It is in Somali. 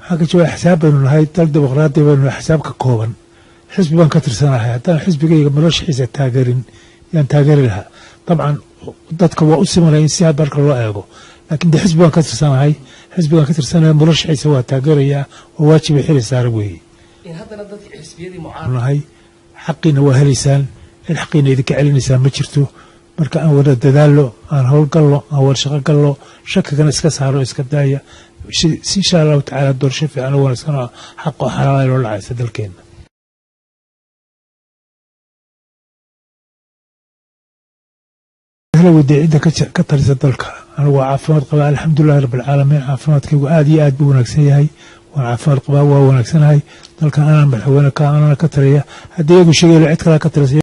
Waxaan ka jawaab, xisaab baynu nahay, dal dimuqraadi baynu nahay, xisaab ka kooban. Xisbi baan ka tirsanahay. Haddaan xisbigayga noloshiisa taageerin, yaan taageeri lahaa? Dabcan dadka waa u simanaya in si marka loo eego, laakiin de xisbi baan ka tirsanahay, xisbigaan ka tirsanahay murashaxiisa waa taageerayaa, waa waajibay xili saaran weeye. Haddana dadka xisbiyadii mucaarad Nahay, xaqiina waa helaysaan, cid xaqiina idinka celinaysaa ma jirto. Marka aan wada dadaallo, aan howlgallo, aan wada shaqo gallo, shakigana iska saaro, iska daaya. Si insha Allahu tacaala doorasho fiican oo wanaagsan oo xaq oo xalaal loo dhacaysa dalkeena. Hela weydiiya cidda ka talisa dalka. Anigu waa caafimaad qabaa, alxamdulilahi rabbilcaalamiin. Caafimaadkaygu aad iyo aad buu wanaagsan yahay, waan caafimaad qabaa, waa wanaagsanahay. Dalkan anaan madaxweyne ka anana ka taliya. Haddii iyagu sheegaylo, cid kalea ka talisa.